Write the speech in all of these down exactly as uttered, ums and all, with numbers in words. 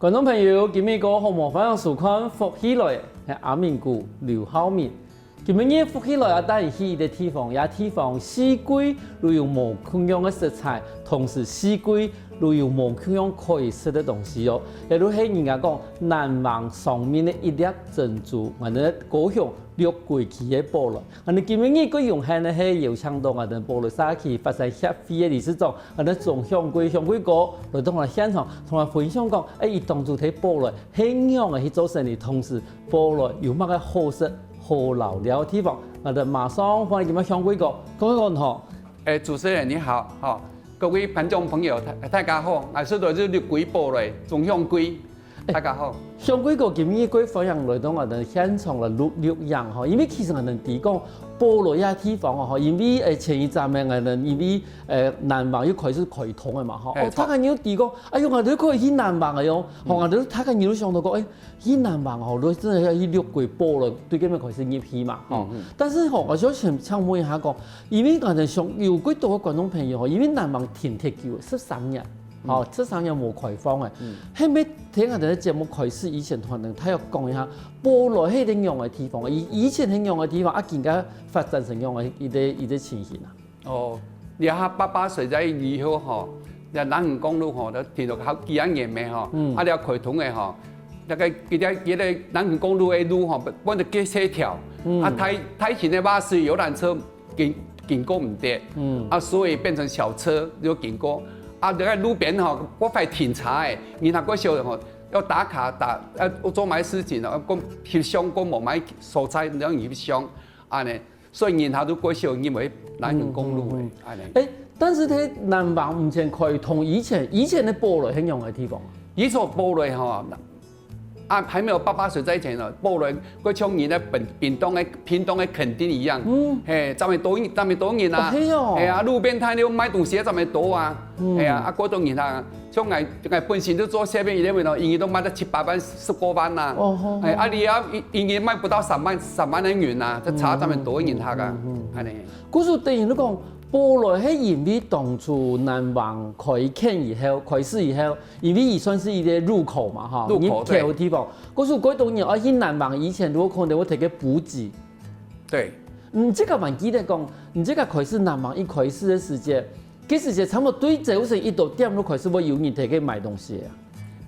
觀眾朋友，今晡日好無？歡迎收看《福氣來》，係阿明哥劉浩明。今晡日福氣來啊，帶你去一個地方，這地方四季都有無共樣个色彩，同時四季都有無共樣可以食个東西哦。這就係人家講南橫上面个一粒珍珠，𠊎等高雄六龜區个寶來。 𠊎等今晡日个榮幸呢，係邀請到𠊎等寶來社區發展協會个理事長，𠊎等鍾向貴，向貴哥來到𠊎等現場，同𠊎分享講，欸，佢當初在寶來係仰仔去做生理，同時寶來有麼个好食、好遶尞个地方。𠊎等馬上歡迎今晡日向貴哥，貴哥你好。欸，主持人你好，吼，各位觀眾朋友，大，大家好，𠊎係來自六龜寶來，鍾向貴。 大家好。向貴哥今晡日个歡迎來到𠊎等現場來錄，錄影吼，因為其實𠊎等知講，寶來這地方吼，因為，欸，前一站个𠊎等因為，欸，南橫又開始開通个嘛吼，哦，大家有知講，哎喲，𠊎等可以去南橫个喲，吼，𠊎等大家有想到講，欸，去南橫吼，如果真个愛去六龜寶來，對該片開始入去嘛，吼。但是吼，𠊎想請，請問一下講，因為𠊎等想有幾多个觀眾朋友吼，因為南橫停忒久，十三年。 吼，十三年無開放欸。係毋係聽𠊎等个節目開始以前，同𠊎等大約講一下，寶來係一個仰仔个地方？以，以前係仰仔个地方，啊，今个發展成仰仔个一個，一個情形啊？哦，這下八八水災以後吼，這南橫公路吼，都停了好幾十年咩吼，啊，這開通个吼，大概佢這，佢這南橫公路个路吼，變得較細條，啊，大，大型个巴士、遊覽車 經，經過毋得，啊，所以變成小車就經過。啊，這個路邊吼，該塊停車欸，人客過少吼，愛打卡，打，愛做麼个事情哦，過翕相，過無麼个所在，然後翕相，恁呢，所以人客都過少，因為南橫公路欸，恁呢。欸，但是佢南橫毋曾開通以前，以前个寶來係仰仔个地方啊？以前寶來吼， 啊，還沒有八八水災前呢，寶來，佢像人个屏，屏東个，屏東个墾丁一樣，嘿，這麼多人，這麼多人啊，哦，係哦。哎呀，路邊攤都賣東西這麼多啊，哎呀，啊，過多人啊，像𠊎，𠊎本身都做seven eleven哦，一日都賣到七八萬、十過萬吶。哦，好，哎，啊，你啊，一，一日賣不到三萬，三萬个銀啊，這差這麼多人客啊，恁呢。故所等於你講，寶來係因為當初南橫開墾以後，開始以後， 因為佢算係一個入口嘛，哈，入口，入口个地方。故所過多人愛去南橫以前，如果可能會提个補給。對。嗯，這個還記得講，你這個開始南橫一開始个時節，該時節差不多對朝晨一到點就開始會有人提去買東西啊。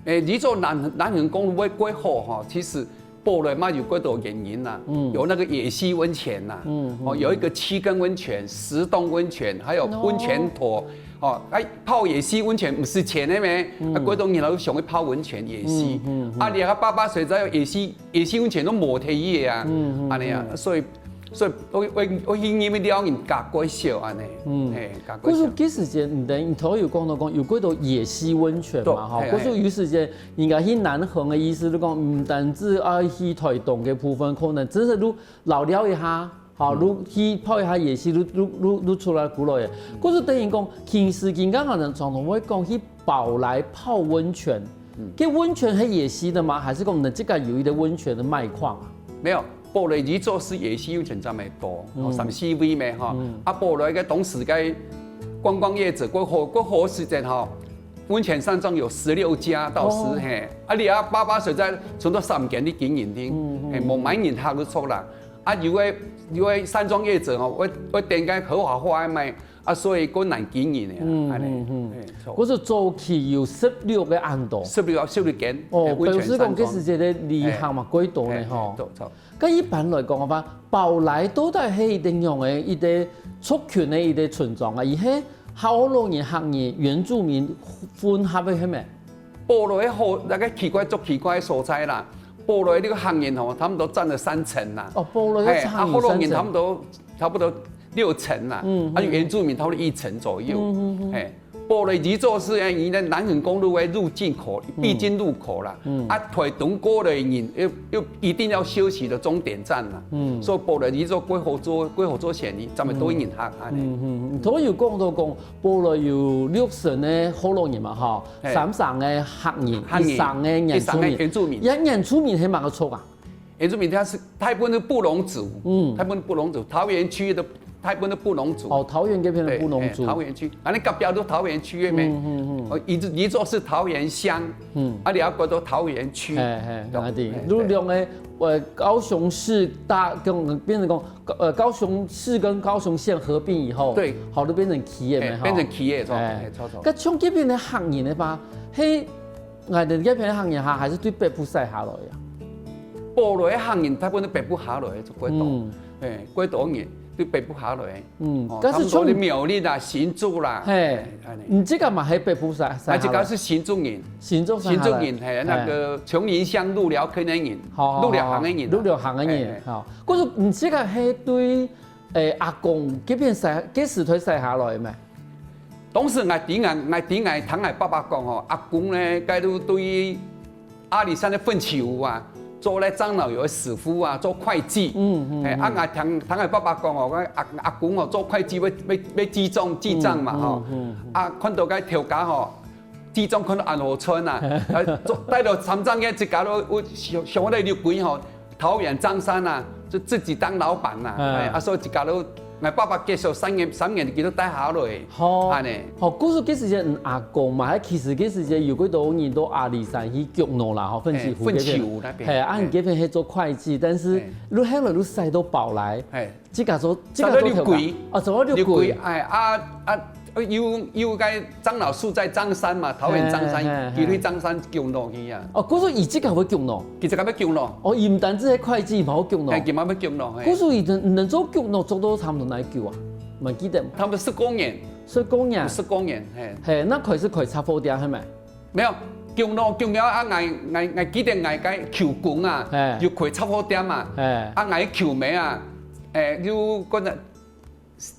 欸，你做南，南橫公路會過好哈，其實 寶來嘛有幾多原因啦，有那個野溪溫泉啦，哦，有一個七根溫泉、石洞溫泉，還有溫泉頭，哦，哎，泡野溪溫泉毋使錢个咩？啊，幾多人都想去泡溫泉、野溪。啊，連个八八水災野溪，野溪溫泉都無提議个啊，恁呢啊，所以，所以我，我，我去那邊了人較過少恁呢，嘿，較過少。可是這時節，你等於頭有講到講，有幾多野溪溫泉嘛，哈，嘿，可是有時節 人家去南橫个意思，就講毋單止愛去臺東个部分，可能真係就遶尞一下，吼，就去泡一下野溪，就，就，就，就出來過來个。故所等於講，平時今个人常常會講去寶來泡溫泉，該溫泉係野溪个嗎？還係講你自家有一個溫泉个脈絡啊？沒有， 寶來以前係野溪溫泉正會多，哦，三四位咩哈。啊，寶來个當時个觀光業者，過好，過好時節哈，溫泉山莊有十六家到時，嘿，啊，你啊，八八水災存到三間个經營个，嘿，無麼人客就出啦。啊，有个，有个山莊業者吼，會，會等个合法化賣，啊，所以較難經營个，嗯，恁呢，嗯，嗯。嘿，著。故所早期有十六个恁多。十六，十六間，哦，嘿，溫泉山莊。表示講，該時節个旅客嘛，嘿，過多呢，嘿，吼。嘿，著，著。 該一般來講个話，寶來到底係一個仰仔个一個族群个一個村莊啊？佢係學老人、客人、原住民混合个係無？寶來好，那個奇怪，足奇怪个所在啦。寶來這個客人吼，差不多佔了三成啦。哦，寶來个客人三成。嘿，啊，學老人差不多，差不多六成啦。嗯，啊，原住民差不多一成左右。嗯，嗯，嗯。嘿。 寶來以前係因為南橫公路个入境口，必經入口啦。啊，臺東過來个人又，又一定愛休息个終點站啦。所以寶來以前較好做，較好做生理，這麼多人客恁呢。嗯，嗯，嗯。頭有講到講，寶來有六成个學老人嘛，吼，嘿。三成个客人，客人，一成个原住民。一成个原住民。這原住民係麼个族啊？ 原住民他是大部分是布農族，嗯。大部分布農族，桃園區域的大部分都布農族。哦，桃園這片的布農族。對，嘿，桃園區，啊，你隔壁都桃園區的咩？嗯，嗯，嗯。哦，一直，一座是桃園鄉，嗯。啊，你要過到桃園區。嘿，嘿，對，啊，對，嘿，你兩个，呃，高雄市大，跟，變成講，呃，高雄市跟高雄縣合併以後，對。好，都變成企業嘛，嘿，哈。變成企業，錯，哎。嘿，錯，錯。該像這片的客人的吧，嘿，𠊎等這片的客人哈，還是對北部徙下來呀？部落的客人，大部分都北部下來，就過多。嗯。嘿，過多人對北部下來。 嗯，哦，該係像差不多你苗栗啦、新竹啦，嘿，哎，恁呢。你這个嘛係北部徙，徙下來。啊，這个係新竹人，新竹徙下來。新竹人，嘿，那个嘿。松林鄉鹿寮坑个人，好，好，鹿寮行个人啊。好，鹿寮行个人，嘿，嘿。好。故所你這个係對，誒，阿公這片徙，該時代徙下來咩？當時𠊎知𠊎，𠊎知𠊎聽𠊎爸爸講吼，阿公呢，該都對 阿里山个粉樹湖啊，做該樟腦油个師傅啊，做會計。嗯，嗯，哎，啊，嗯。𠊎聽，聽𠊎爸爸講哦，𠊎阿，阿公哦，做會計愛，愛，愛記帳，記帳嘛，嗯，吼。嗯，嗯，嗯。啊，看到該頭家吼，記帳看到恁好賺啊，啊，做，帶到參帳个自家都，有想，想到六龜吼，桃園張三啊，就自己當老闆啦。嗯。哎，啊，所以自家都 𠊎爸爸結束三年，三年佢都帶下來，好。恁呢。好，故所該時節，嗯，阿公嘛，其實該時節有幾多人到阿里山去畜農啦，吼，粉樹湖該片。嘿，粉樹湖那邊。嘿，啊，嘿。你該片係做會計，但是嘿。你後來你徙到埔里，嘿。自家做，自家做頭家。徙到六龜。啊，走到六龜。六龜，哎，啊，啊，有，有个樟腦樹在張三嘛，桃園張三，嘿，嘿，嘿。佢去張三畜農去啊。哦，故所佢自家會畜農。佢自家愛畜農。哦，佢毋單止係會計，嘛好畜農。嘿，佢嘛愛畜農，嘿。故所佢能，能做畜農做到差不多哪久啊？ 毋記得。差不多十過年。十過年。十過年，嘿。嘿，該開始開雜貨店係無？無，畜農，畜農啊，𠊎，𠊎，𠊎記得𠊎个舅公啊，嘿。有開雜貨店啊，嘿。啊，𠊎舅姆啊，誒，有講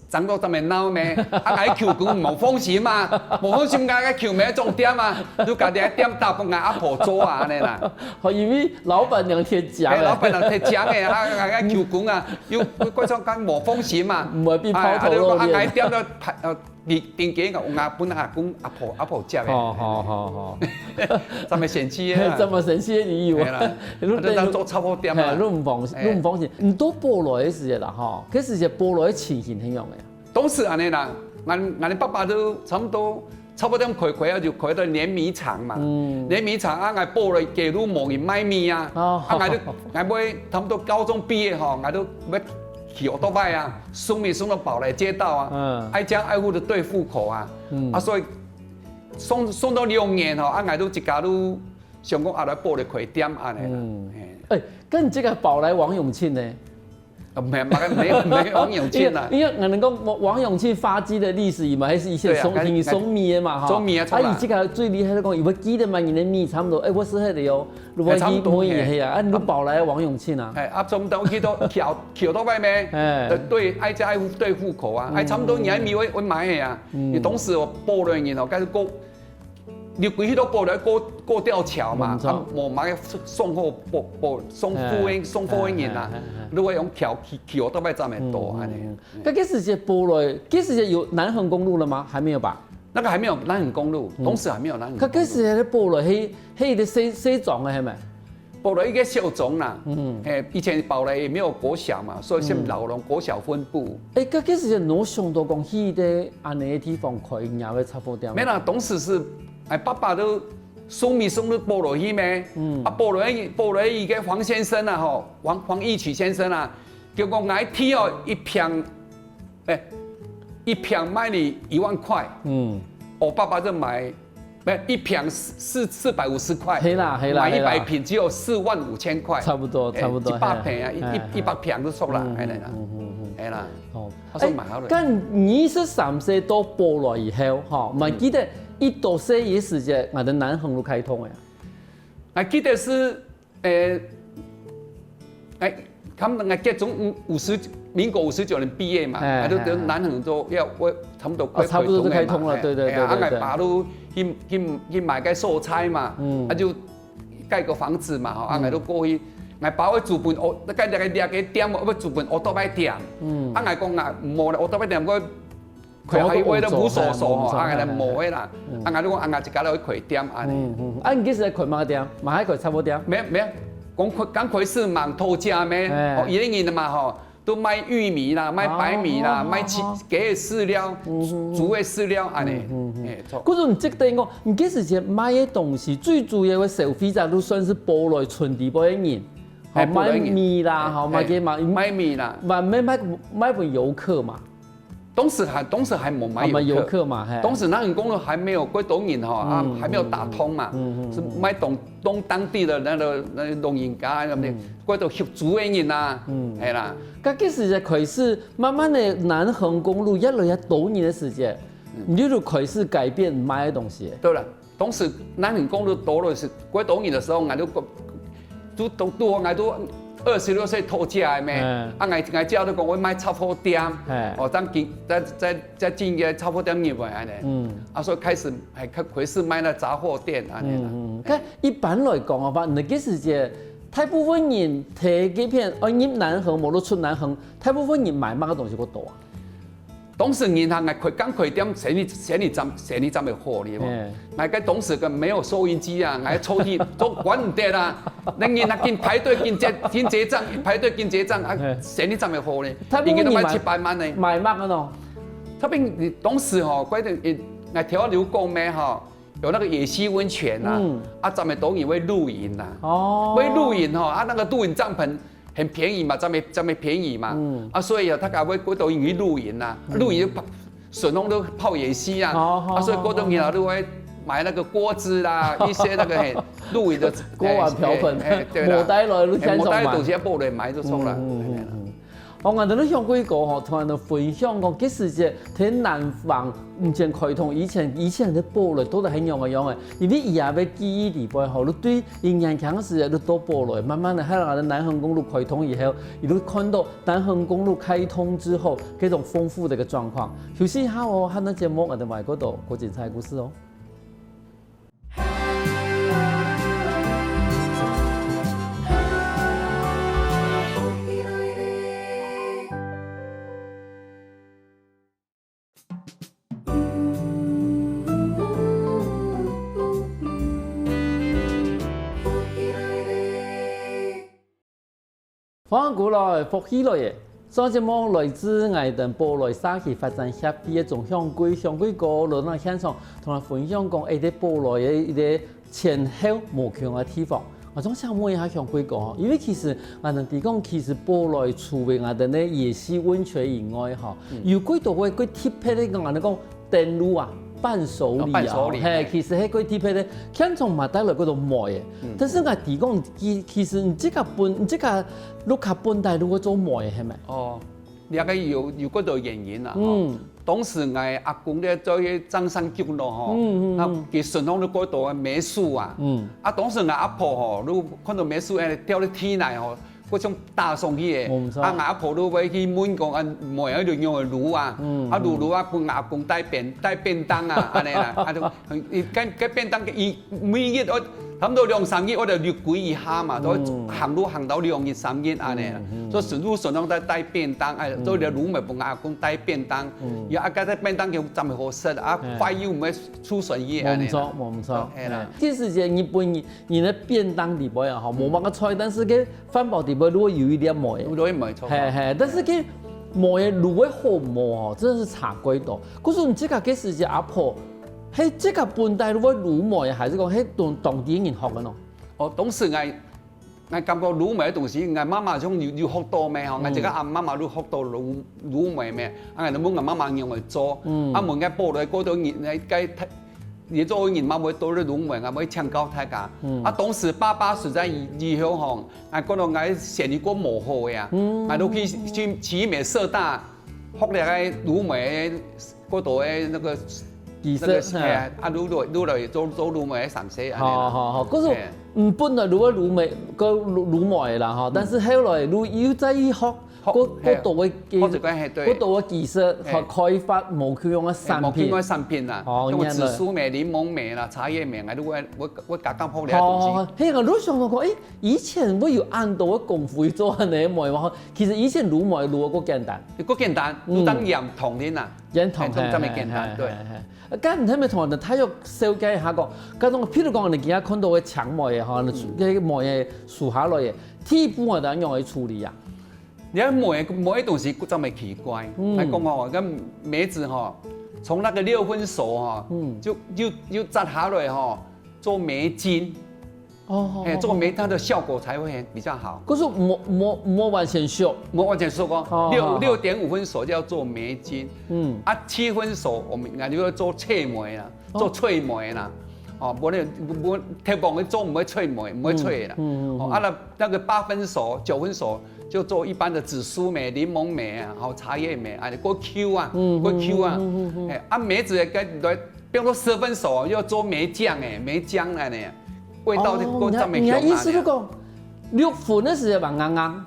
爭到這麼鬧咩？啊，𠊎舅公無放心嘛，無放心，𠊎个舅姆總店啊，就家己个店打分𠊎阿婆做啊，恁呢啦。哦，因為老闆娘忒強了。哎，老闆娘忒強了，啊，𠊎个舅公啊， 又，又怪說講無放心嘛。毋會變拋頭露面。哎，啊，就講啊，𠊎店个牌，呃，你定價个，𠊎分阿公阿婆，阿婆接个。好，好，好，好。這麼生氣个啦。這麼生氣个理由。嘿啦，你啊，就當做雜貨店嘛。嘿，你毋放，嘿。你毋放心。你到埔里个時節啦，吼，該時節埔里个情形係仰仔啊？當時恁呢啦，𠊎，𠊎爸爸都差不多 差不多開開啊，就開到碾米廠嘛。嗯。碾米廠啊，𠊎埔里街路無人賣米啊，哦。啊，𠊎都，𠊎尾差不多高中畢業吼，𠊎都愛騎奧多拜啊，送米送到埔里街道啊，嗯。挨家挨戶个對戶口啊，嗯。啊，所以送，送到六年吼，啊，𠊎都自家都想講啊，來埔里開店恁呢啦。嗯。嘿。哎，該你這个埔里王永慶呢？ 啊，沒，沒，沒有，沒有王永慶啦。因為，因為人講王，王永慶發跡个歷史嘛，還係以前送，對啊，聽佢送米个嘛，吼。送米啊，啊，出來。佢這个最厲害个講，佢會記得嘛，人个米差不多，哎，𠊎係該个哦，如果哎，差不多，佢問佢係啊，嘿。啊，你埔里王永慶啊。哎，啊，差不多去到橋，橋到外面，哎。呃，對，挨家挨戶對戶口啊，哎，差不多你个米會，會買个啊。嗯。你當時哦，埔里人哦，該係過 你歸去到埔里過，過吊橋嘛，嗯，著。啊，無麼个送貨，貨，貨，送貨个，嘿，送貨个人啊，嘿，嘿，嘿，嘿。你會用橋去，去奧多拜站个多，嗯，恁呢。嗯，嗯。該，該時節埔里，該時節有南橫公路了嗎？還沒有吧？那個還沒有南橫公路，嗯。當時還沒有南橫公路。該，該時節个埔里，係，係一個細，細庄个，係無？埔里一個小庄啦，嗯。嘿，以前埔里也沒有國小嘛，所以先，嗯。老龍國小分部。哎，該，該時節你有想到講去一個恁呢个地方開業个雜貨店嗎？沒啦，當時是 哎，爸爸都送米送到埔里去咩？嗯。啊，埔里，埔里一個黃先生啊，吼，黃，黃義曲先生啊，結果𠊎提哦一坪，哎，一坪賣你一萬塊。嗯。我爸爸就買，不，一坪四，四，四百五十塊。係啦，係啦，買一百坪只有四萬五千塊。係啦。差不多，哎，差不多，一百坪啊，嘿，一，一，嘿，一百坪都收啦，嗯，哎，啦。嗯，嗯，嗯。哎，啦。哦。我說買好了。哎，該二十三歲到埔里以後，吼，嗯。還記得 你讀書个時節，𠊎等南橫就開通个啊。𠊎記得係，呃，哎，差不多𠊎國中五，五十，民國五十九年畢業嘛，哎，啊，就，哎，就南橫就要，我差不多快，哦，差不多就開通了，開通了，哎，對，對，哎呀，對，對，啊，𠊎爸就去，去，去買個所在嘛，嗯。啊，就蓋個房子嘛，吼，啊，嗯。𠊎就過去，𠊎爸會租分，哦，該，該，該店，會租分奧多拜店，嗯。啊，𠊎講啊，無啦，奧多拜店，𠊎 佢還為了無所所吼，啊，𠊎無會啦。嗯。啊，𠊎就講，啊，𠊎自家來開店，恁呢。嗯，嗯。啊，你該時開麼个店？嘛還開雜貨店？無，無，講開，剛開始吂討食咩？哎。哦，一個人嘛吼，都賣玉米啦，賣白米啦，哦，賣雞，哦，哦。雞个飼料，嗯，嗯，嗯。豬个飼料，恁呢。嗯，嗯，嗯。哎，著。故所你這個等於講，你該時節賣个東西，最主要个消費者都算係埔內村裡背个人。哎，吼，埔內人。賣米啦，吼，哎，賣雞嘛，賣米啦。嘛，賣，賣，賣分遊客嘛。當時還，當時還無賣遊客。啊，賣遊客嘛，嘿。當時南橫公路還沒有幾多人吼，啊，嗯，還沒有打通嘛，嗯，嗯，嗯，是賣當，當當地的那個，那個老人家，對不對？嗯。幾多畜豬个人啊，嗯。嘿啦。該，該時節開始，慢慢个南橫公路越來越多人个時節，嗯。你就開始改變賣个東西。對了，當時南橫公路多了是，幾多人的時候，𠊎就講，都，都，都，𠊎都二十六歲脫嫁个咩，嗯。啊，𠊎，𠊎姐都講我賣雜貨店，嘿。哦，正經，再，再，再進一個雜貨店入來恁呢。嗯。啊，所以開始還開，開始賣那雜貨店恁呢啦。嗯，嗯。該一般來講个話，你該時節，大部分人在該片，哦，入南橫，無論出南橫，大部分人買麼个東西較多啊？ 當時銀行還開，剛開店，生理，生理正，生理正會好哩嘛。嘿。𠊎該當時个沒有收銀機啊，𠊎坐地，坐管毋得啊。那銀行緊排隊緊結，緊結帳，排隊緊結帳啊，嘿。生理正會好哩。差不多你買，應該都賣七百萬呢。買麼个喏？差不多你當時吼，關鍵，𠊎頭先有講咩吼，有那個野溪溫泉啊，嗯。啊，咱們當然會露營啊。哦。會露營吼，啊，那個露營帳篷 很便宜嘛，這麼，這麼便宜嘛。嗯。啊，所以啊，大家會過到去露營啊，嗯。露營就泡，順風都泡野溪啊。哦，啊，所以過到去啊，哦，哦。就會買那個鍋子啦，一些那個，嘿，露營的鍋碗瓢盆，嘿，嘿，對啦。無帶來，就嘿，無帶的東西，先買。啊，無帶的東西要買就衝了。嗯，嗯，嗯，嗯。哦，𠊎等都想過一個吼，同人分享講，其實這天南方 毋曾開通以前，以前个埔內到底係仰仔樣仔？因為佢也个記憶裡背吼，就對佢年輕時就到埔內，慢慢个，後來南橫公路開通以後，佢就看到南橫公路開通之後，這種豐富的一個狀況。休息一下哦，下段節目𠊎等還有過多過精彩个故事哦。 歡迎過來，福氣來了！上節目來自𠊎等埔內社區發展協會个鍾向貴，向貴哥來到現場，同𠊎分享講，欸，在埔內个一個前後無共个地方。𠊎想請問一下向貴哥吼，因為其實𠊎等知講，其實埔內除了𠊎等个野溪溫泉以外吼，嗯。有幾多个，幾特別个，講，𠊎等講 等路啊，伴手禮啊，哦，伴手禮，嘿，嘿。其實係幾特別个，現場嘛帶來幾多梅仔。嗯。但是𠊎知講，其，其實你自家本，你自家屋下本底就會做梅仔，係無？哦，這個有，有幾多原因啊，吼。嗯。當時𠊎阿公咧做該張三局咯，吼，嗯，嗯，嗯。啊，佢身上都幾多个梅樹啊。嗯。啊，當時𠊎阿婆吼，就看到梅樹，欸，掉到地泥吼， 該種打上去个。無錯。啊，𠊎阿婆就會去問講，啊，梅仔就用來滷啊，嗯，啊，滷滷啊，分𠊎阿公帶便，帶便當啊，恁呢啦，啊，就，佢該，該便當佢每日愛，差不多兩三日，愛就六歸一下嘛，都嗯。行路行到兩日三日恁呢啦，嗯，嗯。所以順路順路帶，帶便當，哎，嗯。做了滷梅分𠊎阿公帶便當，嗯。也啊，該帶便當佢正會好食啊，哎。飯又毋會出水个，無錯，恁呢啦。無錯。係啦。哎，這時節日本人，人个便當裡背啊，吼，嗯。無麼个菜，但是个 飯包底背如果有一粒梅仔，有一粒梅，著。嘿，嘿，但是該梅仔滷个好無吼，真的是差幾多。故所你自家該時節阿婆，係自家本底就會滷梅仔，還係講係當，當地人學个呢？哦，當時𠊎，𠊎感覺滷梅个東西，𠊎媽媽從有，有學到咩吼，𠊎自家阿媽媽就學到滷，滷梅咩，啊，𠊎就問𠊎媽媽仰仔做，嗯。啊，問該埔內過多人，該，該 你做人嘛會多了滷梅，𠊎會請教大家。嗯。啊，當時爸爸死在以，以後吼，𠊎講到𠊎生理過無好个啊，嗯。𠊎都去，去奇美社大學了个滷梅，過多个那個，技術，那個，嘿。哎，啊，滷，滷，滷來做，做滷梅个上色，恁呢啦。好，好，好，可是，嘿。嗯，本來滷个滷梅，个滷，滷梅啦，吼，嗯。但是後來滷又再去學 學，過，嘿，過多个技，學一個，嘿，對。過多个技術和開發無共樣个產品。嘿，無共樣个產品啦，哦，像紫蘇梅、檸檬梅啦、茶葉梅，𠊎都會，會，會加減學這東西。哦，嘿，𠊎就想講，欸，以前會有恁多个功夫去做恁呢个梅嘛，其實以前滷梅滷个較簡單。較簡單，嗯。就當鹽糖个啦。鹽糖，嘿，就這麼簡單，嘿，嘿，對。嘿，嘿。啊，該你係毋係同𠊎等大約紹介一下講，該種，譬如講，你今日看到个青梅个吼，嗯。該梅个樹下來个，第一步𠊎等仰仔處理啊？你看梅，梅个東西正會奇怪，嗯，來講哦，跟梅子哈，從那個六分熟哈，嗯，就就就摘下來哈，做梅精，哦，哎，做梅它的效果才會比較好。可是無無無完全熟，無完全熟哦，六六點五分熟就要做梅精，嗯，啊七分熟我們那就要做脆梅啊。 做脆梅啦。哦，無咧，無，無，鐵棒个做毋會脆梅，毋會脆啦。嗯嗯嗯。哦，啊，那那個八分熟、九分熟就做一般的紫蘇梅、檸檬梅啊，好茶葉梅，啊，過Q啊，嗯過Q啊，嗯嗯嗯嗯。哎，啊，梅子个來，比方說十分熟，要做梅醬哎，梅漿啊呢，味道就過正面香啊。哦，你看，你看意思就講，六分个時節嘛，硬硬。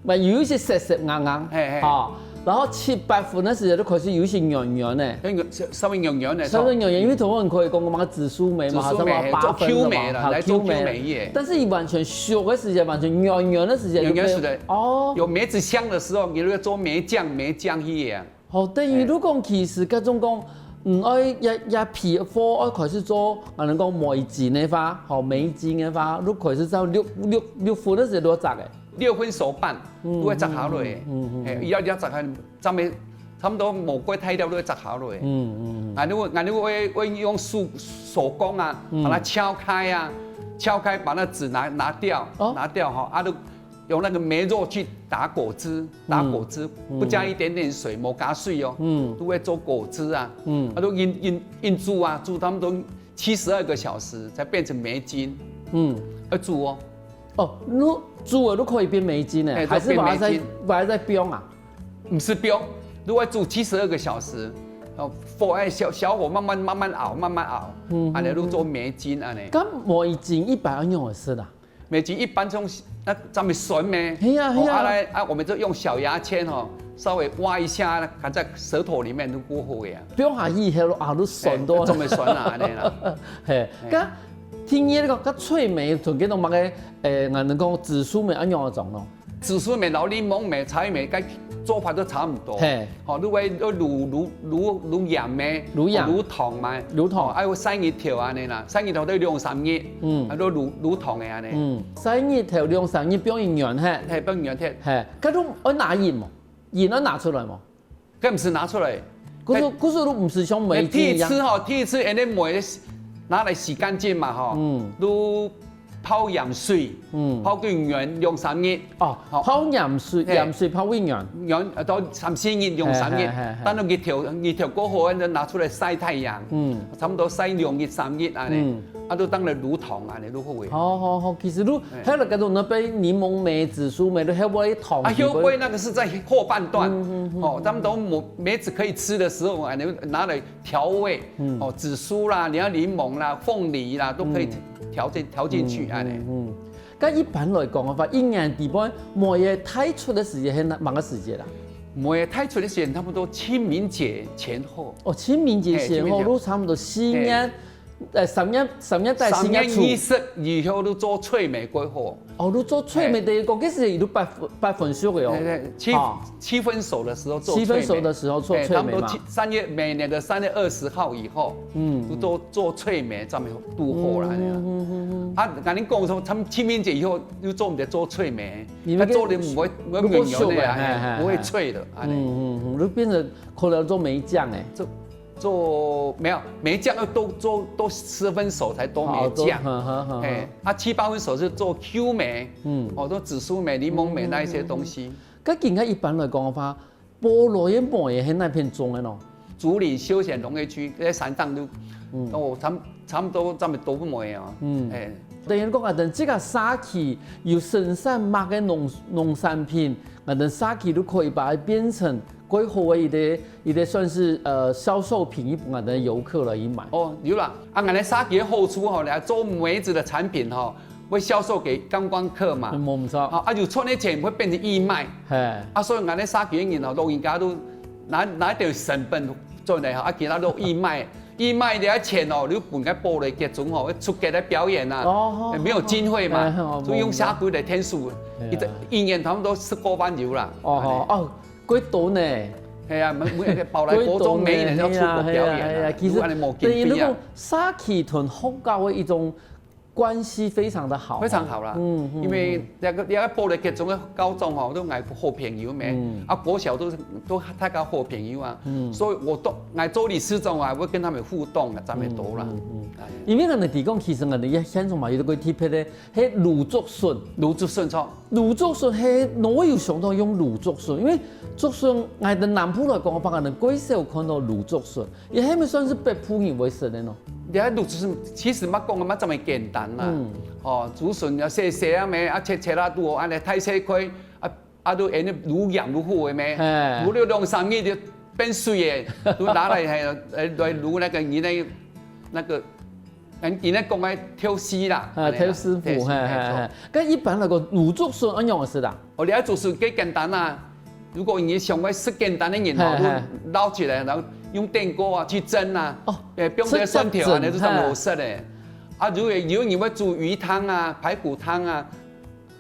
嘛有一些實實硬硬，嘿嘿，啊，然後七八分个時節就開始有一些軟軟个，稍微軟軟个，稍微軟軟，因為頭先可以講嘛，紫蘇梅嘛，紫蘇梅，還有八分个嘛，做Q梅了，來做Q梅耶。但是你完全熟个時節，完全軟軟个時節，軟軟時節，哦，有梅子香的時候，你就要做梅醬，梅醬去耶。 好，等於如果其實該種講，嗯，愛這這批貨愛開始做，啊，人講梅精个話，吼，梅精个話，就開始做六六六分个時節就摘个。六分熟半，嗯，就會摘下來。嗯嗯嗯，嘿，要要摘下，差不多差不多無過大條就會摘下來。嗯嗯，啊，如果啊，如果會會用手手工啊，把它敲開啊，敲開把那籽拿拿掉，哦，拿掉哈，啊，就 用那個梅肉去打果汁，打果汁，嗯，不加一點點水，無加水哦，嗯，都會做果汁啊，嗯，啊，都用用用煮啊，煮差不多七十二個小時才變成梅精，嗯，要煮哦。哦，你煮了都可以變梅精呢，哎，還是把它再，都變梅精。把它再冰啊？毋係冰，都愛煮七十二個小時，哦，火愛小小火慢慢慢慢熬，慢慢熬，嗯，啊，來做梅精啊呢。該梅精一般愛用个係啦？ 梅精一般用那咱們酸梅，係啊，係啊。哦，啊來啊，我們就用小牙籤哦，稍微挖一下，含在舌頭裡面就過後呀。放下去以後啊，就酸到。哎，這麼酸啊，恁樣啦。嘿，該聽你講，該脆梅同該種麼个，誒，𠊎等講紫蘇梅恁樣个種咯。紫蘇梅、老檸檬梅、茶葉梅，該做法都差不多。嘿。 吼，你會要滷滷滷滷鹽咩？滷鹽。滷糖嘛。滷糖。哦，還有曬日頭恁樣啦，曬日頭都兩三日，嗯，啊，都滷滷糖个恁樣。嗯，曬日頭兩三日放佢軟忒。嘿，放軟忒。嘿，該都愛拿勻無？勻愛拿出來無？該毋係拿出來。可是可是都毋係像梅精一樣。第一次吼，第一次，因為梅拿來洗乾淨嘛吼，嗯，都 泡鹽水，嗯，泡佢軟兩三日。哦，好，泡鹽水，嘿，鹽水泡佢軟。軟，呃，到三四日兩三日，嘿嘿嘿嘿，等到日頭日頭過後，拿出來曬太陽，嗯，差不多曬兩日三日恁樣，嗯，啊，就當然滷糖恁樣就好个。好好好，其實你，嘿，還有該種那杯檸檬梅、紫蘇梅，都還會糖。啊，後背那個是在後半段，嗯嗯嗯，哦，他們都梅梅子可以吃的時候，啊，你拿來 調味，嗯，哦，紫蘇啦，你要檸檬啦、鳳梨啦，都可以調進調進去，恁樣。嗯，該一般來講个話，一年底背梅仔大出个時節係哪麼个時節啦？梅仔大出个時間差不多清明節前後。哦，清明節前後，嘿，清明節。都差不多四月，誒，三月三月底四月初。三月二十以後都做脆梅過後。 哦，你做脆梅，等於講，其實佢都八分八分熟个哦。對對，七七分熟的時候做脆梅。七分熟的時候做脆梅嘛。哎，差不多七三月每年的三月二十號以後，嗯，就做做脆梅，正會堵好啦。嗯嗯嗯嗯。啊，𠊎等講說，他們清明節以後又做毋得做脆梅，因為佢做得毋會毋會軟軟个啊，嘿，毋會脆个，恁樣。嗯嗯嗯，就變成可能做梅醬誒。做 做沒有梅醬要都做都十分熟才做梅醬，好，做，哈哈哈哈。哎，啊七八分熟就做Q梅，嗯，哦，做紫蘇梅、檸檬梅那一些東西。該今下一般來講个話，埔里个梅仔係哪片種个呢？竹林休閒農業區，該山上都，嗯，哦，差差不多這麼多梅啊，嗯，哎，等於講啊，等這個社區有生產麼个農農產品，𠊎等社區都可以把它變成 蓋好个一個一個算是呃銷售品，一般个遊客來去買。哦，有啦，啊，𠊎等社區个好處吼，來做梅子的產品吼，會銷售給觀光客嘛。嗯，無毋著。好，啊，有賺个錢會變成義賣。嘿。啊，所以𠊎等社區个人吼，老人家都拿拿一點成本轉來吼，啊，其他都義賣，義賣了錢哦，你分該埔里集中吼，出街來表演啊，哦，沒有經費嘛，哦，所以用社區來天數，哦，一一年差不多十過萬有啦。哦，哦，哦， 幾多呢？係啊，每每埔里國中每年要出國表演啊，幾多萬个無經費啊。其實等於講社區同學校个一種關係非常的好。非常好啦。嗯，嗯，因為嗯。那個，那個玻璃結中的高中哦，都𠊎好朋友咩，嗯。啊，國小都是，都大家好朋友啊。嗯。所以𠊎都，𠊎做理事長啊，會跟他們互動啊，差不多啦。嗯，嗯，嗯。哎。因為𠊎等提供，其實𠊎等也現場嘛，有一個特別的，係盧竹筍。盧竹筍，著。盧竹筍係哪有想到用盧竹筍？因為竹筍，𠊎等南部來講，反而較少看到盧竹筍。 也還毋算係北部人會食个喏。你看，滷子其實嘛講个嘛，這麼簡單啦。嗯。哦，竹筍啊，細細啊咩，啊，切切啊，都恁呢大細塊，啊，啊，都恁呢滷鹽滷好个咩，嘿。滷了兩三日就變水个，都拿來，嘿，來，來滷那個你那，那個，嗯，你那講个豆豉啦，啊，恁呢啦，豆豉脯，豆豉，嘿，嘿，嘿，嘿。著。該一般來講，滷竹筍愛仰般食啊？哦，你愛竹筍較簡單啊。 如果你想愛食簡單个人吼，嘿，嘿。就撈起來，然後用電鍋啊去蒸啊，哦，呃，放點蒜頭啊，出汁蒸，那就當好食个。嘿。啊，如果有人會煮魚湯啊、排骨湯啊、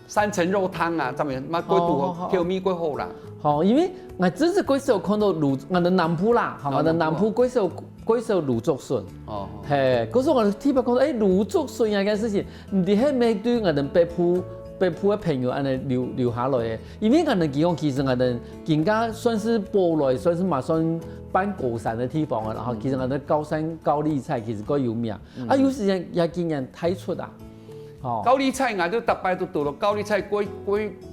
三層肉湯啊，上面嘛，過肚哦，好，好。調味過好啦。好，因為𠊎真係較少看到滷，𠊎等南部啦，吼，哦，𠊎等南部較少，較少滷竹筍。哦。嘿，可是𠊎特別看到，哎，滷竹筍啊，這件事情，毋知係毋係對𠊎等北部，北部个朋友恁呢留，留下來个。 因為𠊎等講，其實𠊎等今下算係埔內，算係嘛算半高山个地方啊，然後其實𠊎等高山高麗菜其實較有名。嗯。啊，有時間也經常帶出啊。哦。高麗菜，𠊎都逐擺都堵著高麗菜較，較，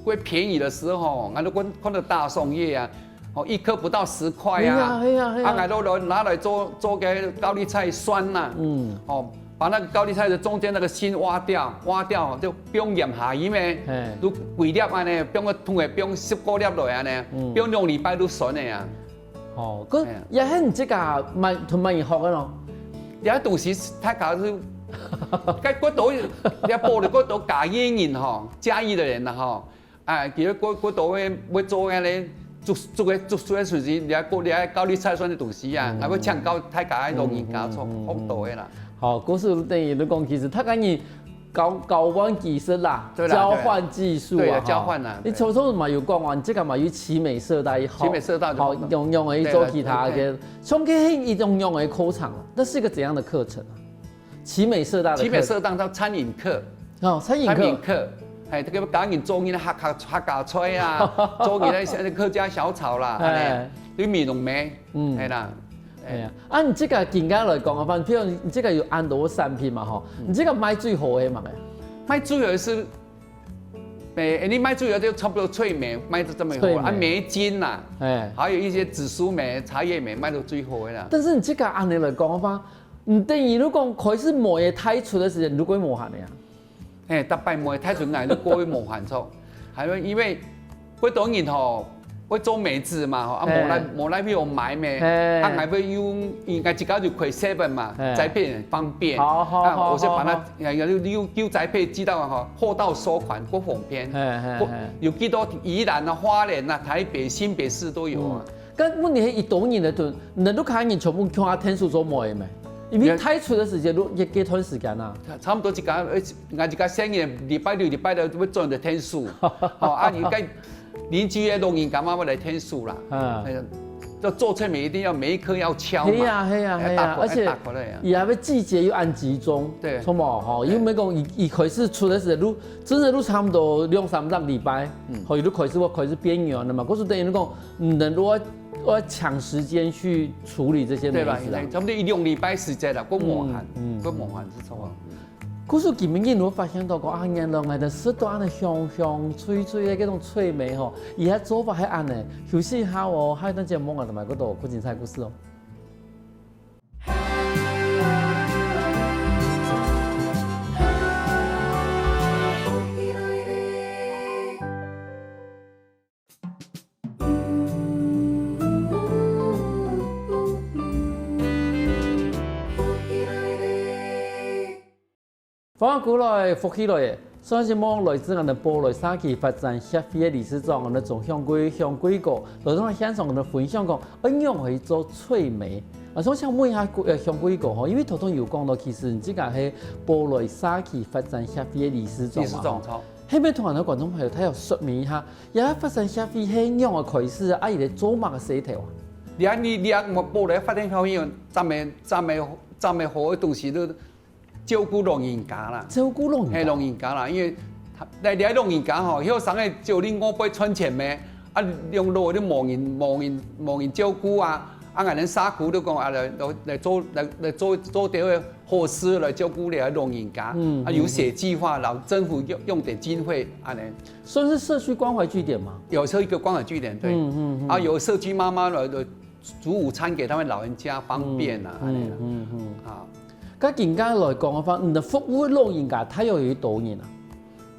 較便宜个時候，𠊎都看，看到大松葉啊，哦，一顆不到十塊啊。係啊，係啊，係啊。啊，𠊎都拿，拿來做，做該高麗菜酸啦。嗯。哦， 把那個高麗菜的中間那個心挖掉，挖掉就放鹽下去咩，嘿。就幾粒恁呢，放個桶仔，放十個粒落去恁呢，嗯。放兩禮拜就酸个啊。哦，該嘿啊。也係你自家慢，同慢慢學个咯。這東西大家係，該較多，這埔里較多嘉義人吼，嘉義的人啦吼， 啊，其實較，較多會，會做恁呢，竹，竹个，竹筍个時節，你愛過，你愛高麗菜酸个東西啊，嗯。還會請教大家个老人家做，嗯，嗯，嗯，嗯。好多个啦。好，故事等於你講，其實大家人交，交換技術啦，對啦，交換技術啊，對啦，哈。交換啦，你頭先嘛有講啊，你這個嘛有奇美社大一號，奇美社大就好，好，用，用來做其他个，對啦，對。像這一種用个課程啊，那是一個怎樣的課程啊？ 奇美社大的課，奇美社大叫餐飲課。哦，餐飲課。餐飲課，哎，這個教人做人客家，客家菜啊，做人个客家小炒啦，哎。恁呢，對美濃美，嗯。哎啦，哎。哎呀，啊，你這個今下來講个話，譬如你這個有恁多產品嘛，吼，嗯。你這個賣最好个係麼个？賣最好个係，哎，你賣最好个就差不多脆梅，賣到這麼好，脆梅。啊，梅金啦，哎。還有一些紫蘇梅、茶葉梅賣到最好个啦。但是你這個恁呢來講个話， 毋等於你講開始賣个大出个時間，你就過無閒个啊？嘿，逐擺賣大出，𠊎就過無閒著。還有因為較多人吼，會做梅子嘛，吼，啊，嘿。無來，無來去買咩，嘿。啊，𠊎會用，應該自家就開seven嘛，嘿。宅配很方便。好，好，啊，好，我是把它，好，好。呃，用，用，用宅配寄到吼，貨到收款，較方便。嘿，嘿，嘿。有幾多宜蘭啊、花蓮啊、台北、新北市都有啊。嗯。 該問題係一多人个時陣，你屋下人全部共下𢯭手做梅个咩？因為大出个時間，你一個段時間啊。差不多一個，呃，𠊎一個生日，禮拜六、禮拜六會轉來𢯭手。哦，啊，你該鄰居个老人家嘛會來𢯭手啦。嗯。哎呀，要做脆梅一定要每一棵要敲嘛。係啊，係啊，哎，係啊，打破，而且哎，打破了呀。佢還會季節又恁集中，對。著無？吼，對。又毋係講一，一開始出个時候，你，真个你差不多兩三個禮拜，嗯。吼，佢就開始，會開始變軟了嘛。故所等於你講， 嗯，人都要，要搶時間去處理這些梅子啊。對吧？差不多一兩禮拜時間啦，較無閒，嗯，嗯。較無閒係著啊。故所今晡日𠊎發現到講，啊，原來𠊎等食到恁呢香香脆脆个這種脆梅吼，佢个做法係恁呢。休息一下哦，下一段節目𠊎等還過多較精彩故事哦。 歡迎轉來，福氣來了。上一節目來自𠊎等埔里社區發展協會个理事長，𠊎等鍾向貴，向貴哥，來到現場𠊎等分享講，仰般去做脆梅。啊，想請問一下，呃，向貴哥吼，因為頭先有講到，其實你自家係埔里社區發展協會个理事長嘛，理事長，吼。著。係毋係同𠊎等觀眾朋友大約說明一下， 這發展協會係仰般開始啊？啊，佢在做麼个事頭啊？你看，你，你看，埔里發展協會有這麼，這麼，這麼好个東西，都，照顧老人家啦。照顧老人家。嘿，老人家啦，因為他，來，來老人家吼，後生个就恁外背賺錢咩，啊，兩老就無人，無人，無人照顧啊，啊，𠊎等社區就講啊，來，來，來做，來，來做，做點个好事來照顧這老人家，嗯，啊，有寫計劃，然後政府用，用點經費，恁呢。算是社區關懷據點嗎？有社區關懷據點，對。嗯，嗯，嗯。啊，有社區媽媽來，來煮午餐給他們老人家方便啊，嗯，恁呢啦。嗯，嗯，嗯。啊。該今天來講个話，你的服務老人家大約有幾多人啊？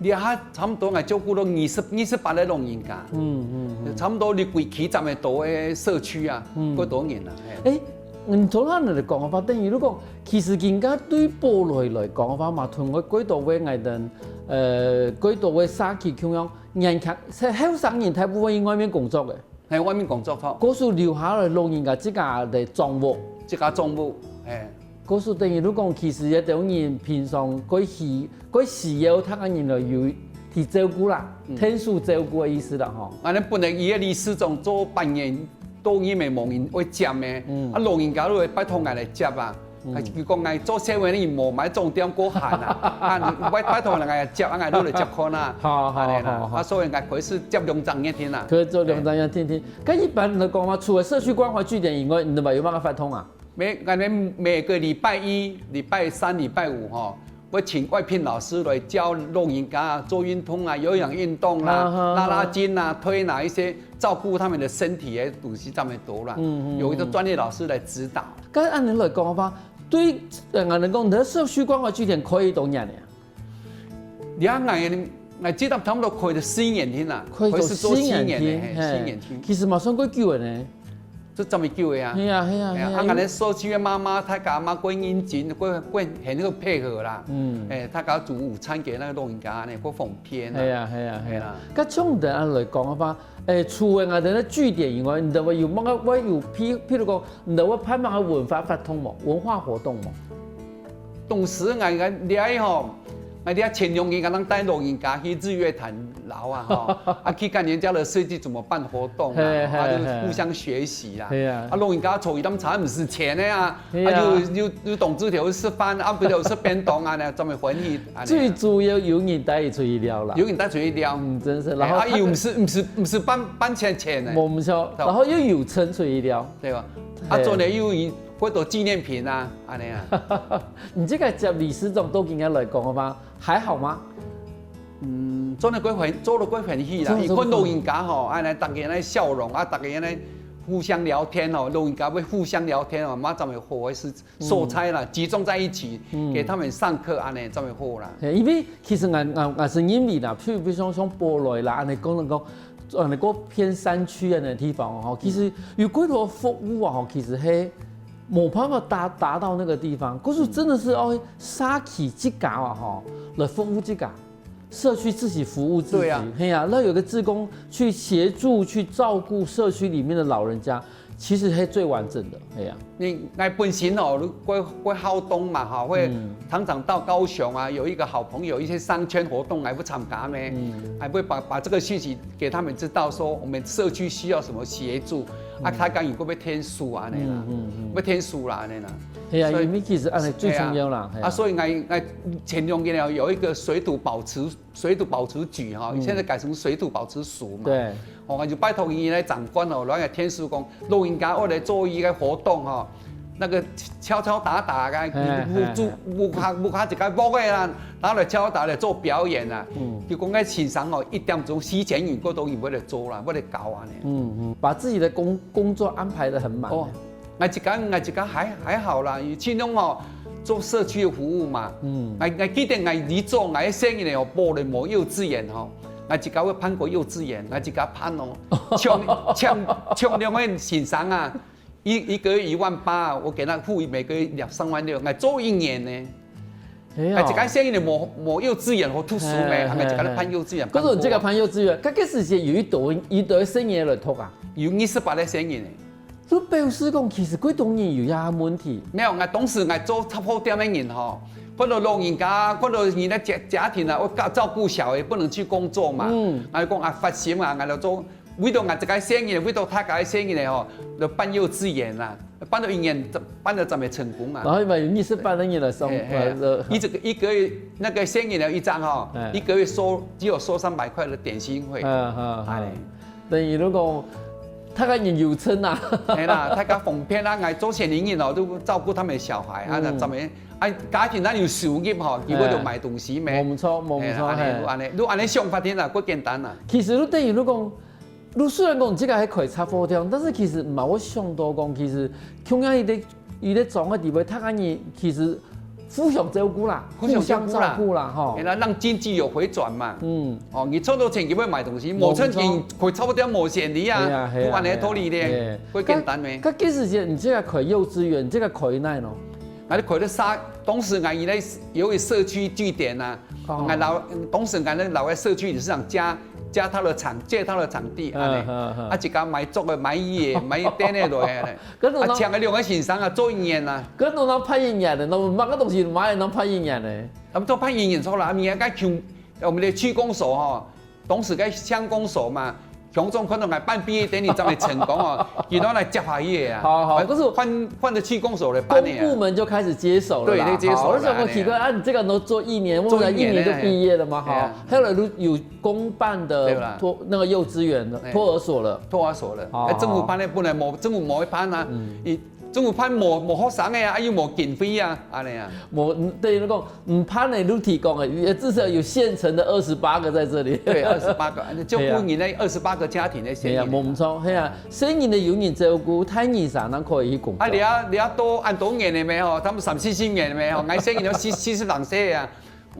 這下差不多𠊎照顧到二十，二十八个老人家，嗯，嗯，嗯。差不多你規區站个多个社區啊，嗯。幾多人啊，嘿。誒，你頭先你講个話，等於如果其實今天對部落來講个話嘛，同𠊎幾多位𠊎等，呃，幾多位社區共樣，年輕，後生人大部分在外面工作个。 係外面工作吼。故所留下來老人家自家个掌握。自家掌握，係。故所等於你講，其實這兜人平常該需，該需要他个人來有去照顧啦，嗯。𢯭手照顧个意思啦吼。啊，恁本來佢个理事長做半年，到你也無人會接个，嗯。啊，老人家都會拜託𠊎來接啊。 嗯。佢講𠊎做社會人無買重點過閒啊，啊，你拜，拜託人家接，啊，𠊎就來接看啊。好，好，恁呢啦，好，好。啊，所以𠊎開始接兩隻月定啦。可以做兩隻月定定。嘿。該一般來講啊，除了社區關懷據點以外，你們有麼个活動啊？每，𠊎等每個禮拜一、禮拜三、禮拜五吼，會請外聘老師來教老人家做運動啊，有氧運動啦，啊哈，拉拉筋啊，推拿一些照顧他們的身體的東西，這麼多啦。嗯，嗯，有一個專業老師來指導。嗯。 該恁樣來講个話，對，呃，𠊎等講，你个社區關懷據點開幾多年了啊？這下𠊎，𠊎這搭差不多開了四年定啦，開到開始做四年定，四年定，嘿，嘿。四年定。其實嘛算過久个呢。這這麼久个啊？係啊，係啊，係啊，係啊，啊，𠊎等社區个媽媽，大家嘛過認真，過，過很那個配合啦。嗯。哎，大家煮午餐給那個老人家呢，過方便啊。係啊，係啊，係啊。係啊。該像你恁樣來講个話， 誒，除了𠊎等个據點以外，你等會有麼个，會有譬，譬如講，你等會辦麼个文化活動無？文化活動無？當時𠊎，𠊎這吼，𠊎這前兩日𠊎正帶老人家去日月潭尞啊，吼，啊，去看人家的設計怎麼辦活動啊，嘿，嘿，啊，就互相學習啦。嘿啊。啊，老人家坐一趟車毋使錢个啊， 係啊。啊，有，有，有當晝頭食飯，暗晡頭食便當恁呢，專門歡喜恁呢啊。最主要有人帶佢出去尞啦。有人帶出去尞。嗯，真是。哎，然後他，啊，又毋使，毋使，毋使辦，辦錢錢呢。無，無錯，對。然後又有錢出去尞。對吧？啊，嘿。做了又有幾多紀念品啊，恁呢啊。你這個接理事長到今天來講个話，還好嗎？ 嗯，做得過歡，做得過歡喜啦。做得過歡喜。佢看老人家吼，啊，來大家來笑容啊，大家來互相聊天吼，老人家會互相聊天吼，嘛，咱們好个是素材啦，嗯。集中在一起，嗯。給他們上課，恁呢，咱們好啦。嘿，因為其實𠊎，𠊎，𠊎是認為啦，譬如，比如說像部落啦，恁呢講，講，恁呢講偏山區恁呢地方吼，其實有幾多服務啊，吼，其實係無辦法達，達到那個地方，可是真的是，嗯。哦，社區自家啊，吼，來服務自家。 社區自己服務自己，對啊。嘿啊，那有個志工去協助、去照顧社區裡面的老人家，其實是最完整的，嘿啊。你，𠊎本身哦，會，會好動嘛，吼，會，嗯。常常到高雄啊，有一個好朋友，一些商圈活動，𠊎會參加咩，嗯。還會把，把這個訊息給他們知道，說我們社區需要什麼協助，啊，嗯。大家有沒有𢯭手啊，恁呢啦，嗯，嗯，嗯。有𢯭手啦，恁呢啦。嘿啊，所以，因為其實恁呢最重要啦，嘿啊。嘿啊，啊，所以𠊎，𠊎前兩年有一個水土保持 水土保持局哈，嗯。現在改成水土保持署嘛。對。哦，就拜託佢來掌管哦，來个天使講，老人家愛來做一個活動哈，那個敲敲打打个，嘿，你屋住，嘿，嘿。屋下，屋下一個屋个啦，拿來敲打來做表演啊。嗯。就講該先生哦，一點鐘四千元，過多人會來做啦，會來搞啊呢。嗯，嗯，把自己的工，工作安排得很滿。哦。 𠊎自家，𠊎自家還，還好啦，盡量吼做社區个服務嘛。嗯。𠊎，𠊎記得𠊎以前𠊎个細人仔吼，報了某幼稚園吼，𠊎自家會辦過幼稚園，𠊎自家辦哦。像，像，像兩個先生啊，一，一個月一萬八，我給他付每個月兩三萬六，𠊎做一年呢。 係哦。啊，一個細人仔無，無幼稚園好讀書咩？嘿，啊，𠊎自家辦幼稚園，嘿，嘿。可是你這個辦幼稚園，該個時節有幾多，幾多細人仔來讀啊？有二十八個細人仔。就表示講，其實幾多人有這個問題。沒有，𠊎當時𠊎做雜貨店个人吼，看到老人家，看到人家家，家庭啊，愛照，照顧小孩，不能去工作嘛。嗯。𠊎就講啊，發心啊，𠊎就做為著𠊎這个細人，為著大家个細人仔吼，就辦幼稚園啦，辦到一年，辦到正會成功啊。然後嘛有二十班个人來上，嘿，嘿啊。呃，一个一个月那个細人仔一张吼，哎。一个月收只有收三百块的点心费。嗯嗯哎嗯，等於如果大家人有成啊，係啦，大家奉獻啊，𠊎做先人哦，都照顧他們的小孩啊，嗯。那怎麼樣？啊，家庭那有收入吼，佢會就買東西咩？無錯無錯，哎，嘿。恁呢，恁呢，就恁呢想法定啦，較簡單啦。其實你等於你講，你雖然講這个係開雜貨店，但是其實毋係會想到講，其實共樣一个一个庄个地位，大家人其實互相照顧啦，互相照顧啦互相照顧啦，吼哎，。那讓經濟有回轉嘛。嗯，哦，你賺到錢，你會買東西，無無賺錢，開雜貨店無生理啊，係啊係啊就恁呢道理咧係啊，較簡單咩？該該其實你這个開幼稚園，這个開哪咯？啊，你開个啥？當時𠊎以為有一社區據點啊，哦𠊎老當時𠊎个老个社區理事長加加他的場借他的場地，嗯啊呢，嗯嗯啊自家買竹个、買椅个、買凳个落來咧，跟著那啊請个兩个先生啊做一年啊，跟著那辦一年的，那麼个東西買能辦一年的。他們做辦一年出來，啊，明年該窮，我們的區公所吼，當時該鄉公所嘛。鄉長看到𠊎辦畢業典禮正會成功哦，佢都來接下去个啊。好好可是換換个區公所來辦个啊。公部門就開始接手了啦。對，就接手了好，而且我奇怪啊，你這个都做一年，我做一們一年就年畢業了嘛，對啊哈。後來就有公辦的對啦托那个幼稚園的哎托儿所了。托兒所了，哦哎，政府辦个本來無，政府無愛辦啊，嗯伊政府辦無無學生个啊，又無經費啊，恁呢啊。無，嗯等於講，毋辦的你提供的，也至少有現成的二十八个在這裡。對，二十八个，就顧你那二十八个家庭的生意。係啊，無毋錯，係啊，細人仔有人照顧，大人儕人可以去工作。啊，你啊，你啊，都恁多年了沒吼？他們三四十年了沒吼？𠊎細人都四四十零歲啊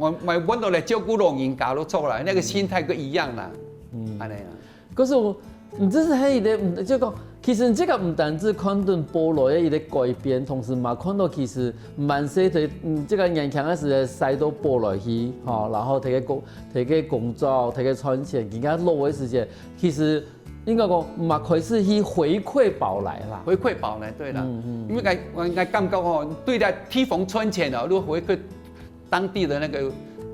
，𠊎𠊎換到來照顧老人家都做了，那個心態就一樣啦。嗯，恁呢啊。可是我，你這是還有一個，嗯就講，其實這个毋單止看到保來个一個改變，同時嘛看到其實蠻細个，嗯，這个年輕个時候使到保來去，吼，然後提个工，提个工作，提个賺錢，而家老个時間，其實應該講嘛開始去回饋保來啦。回饋保來，對啦，嗯嗯因為𠊎𠊎感覺吼，對待地方賺錢哦，如果回饋當地的那個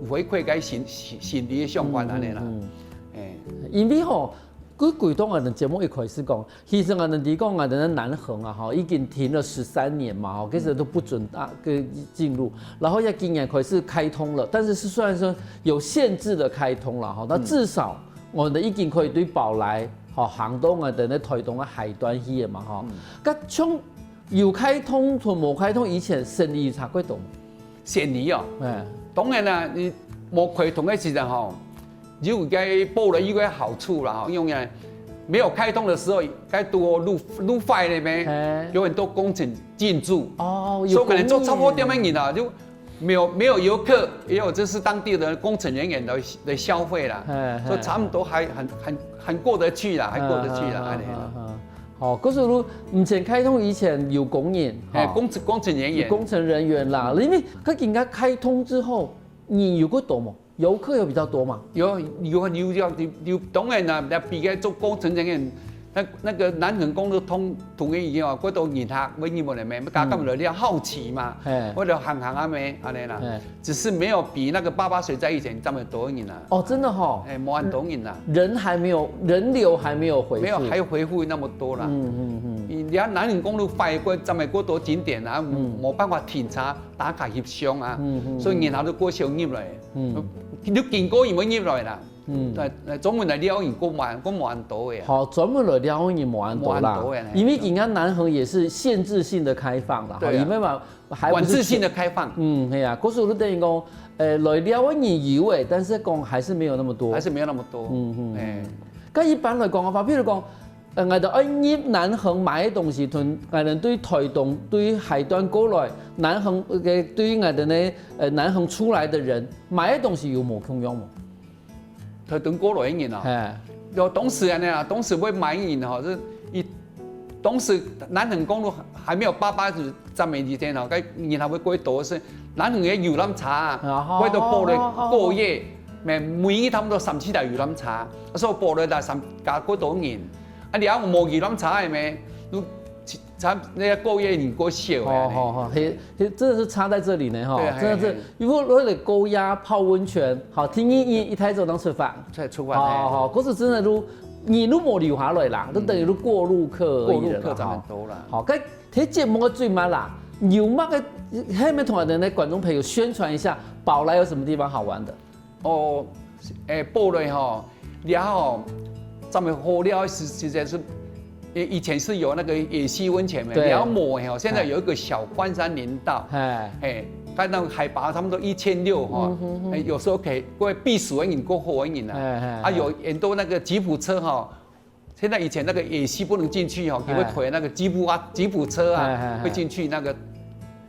回饋該心心心理的相關恁呢啦，嗯哎。因為吼，佢回到𠊎等節目一開始講，其實𠊎等提講𠊎等个南橫啊，吼，已經停了十三年嘛，吼，其實都不准啊个進入，然後也今年開始開通了，但是是雖然說有限制的開通了，吼，那至少𠊎等已經可以對保來，吼，行到𠊎等个台東个海端去了嘛，吼，該像有開通同無開通以前生理有差幾多？生理哦，哎，當然啦，你無開通个時陣吼，有該保來有个好處啦吼，因為沒有開通的時候，該堵路路壞了咩哎，有很多工程進駐，哦，所以可能做雜貨店的个人啊，就沒有沒有遊客，也有就是當地的工程人員的的消費啦，哎所以他們都還很很很過得去啦，還過得去啦，哎哎。哎哎好，可是如以前開通以前有工人，哎，吼工程工程人员，工程人员啦，因為佢今个開通之後，你有過多嗎？遊客有比較多嗎？有有有有有，當然啦，那比該做工程人员，那那個南橫公路通通个以後，過多人客，為你們的咩，大家們有點好奇嘛，嘿為了行行啊咩，恁呢啦嘿，只是沒有比那個八八水災以前這麼多人啦，哦，真的哈，哎，無恁多人啦，人還沒有，人流還沒有回復。沒有還有恢復那麼多啦。嗯嗯嗯，你你看南橫公路快過，這麼過多景點啊，嗯沒辦法停車打卡翕相啊，嗯嗯所以人客都過少入來。嗯你經過有沒有入來啦？嗯，對，專門來尞人過無過無恁多个啊。好，專門來尞人無恁多啦無恁多个呢，因為今个南橫也是限制性的開放啦，對啊因為嘛，還不是管制性的開放，嗯，係啊，可是你等於講，呃，來尞人有誒，但是講還是沒有那麼多。還是沒有那麼多。嗯嗯哎，該一般來講个話，比如講，呃，𠊎等愛入南橫買个東西，同𠊎等對台東、對海端過來，南橫，呃，對𠊎等呢，呃，南橫出來的人買个東西有無共樣無？台東過來个人啊，哎，有當時恁呢啊，當時會買人吼，是一當時南橫公路還沒有八八站的以前吼，該人還會過多是南橫个遊覽車啊，啊會到保來過夜，每每日差不多三四台遊覽車，所以保來來三加過多人。啊，你講無遊覽車个咩？都差那個過夜人過少个呢。好好好，嘿，嘿，真的是差在這裡呢哈，對啊真的是嘿嘿，因為為了高壓泡溫泉，好，天一一一台走能出發，才出發。好好，可是真的如你都無留下來啦，都等於都過路客而已了啦，過路客差不多啦。好，該這節目个最慢啦，有麼个還沒同我們的觀眾朋友宣傳一下，寶來有什麼地方好玩的？哦，誒，寶來吼，然後咱們好料實實在是，以以前是有那個野溪溫泉的，對。然後沒有吼，現在有一個小關山林道，哎，哎，它那個海拔差不多一千六哈，哎，有時候可以過避暑的人，過火的人啊，哎哎，啊，有很多那個吉普车哈，现在以前那个野溪不能进去哦，哎，你会推那个吉普啊、吉普车啊，哎哎哎，会进去那个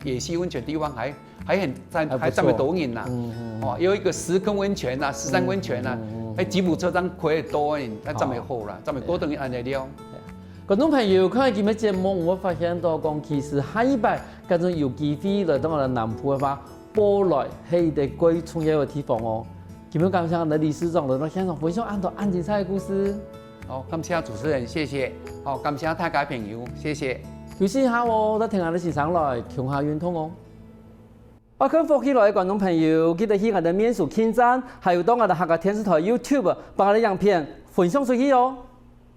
野溪温泉地方还，还很在，还不错，还这么多人呐。嗯嗯，哦，有一个石坑温泉啊、石山温泉啊，嗯嗯嗯，哎，吉普车这样推多人，那这么好啦，这么多人安尼了。观众朋友，看今日节目，我发现到讲，其实下一摆，假如有机会来到我们南部的话，宝來是一个最重要的地方哦。今日感谢我们的理事长来到现场分享恁多恁精彩的故事。 好，感谢主持人，谢谢。好，感谢大家朋友，谢谢。休息一下哦，再听下个先生来，共下运动哦。爱看福气来的观众朋友，记得去我们的面书网站，还有到我们的客家电视台YouTube，帮我们影片分享出去哦。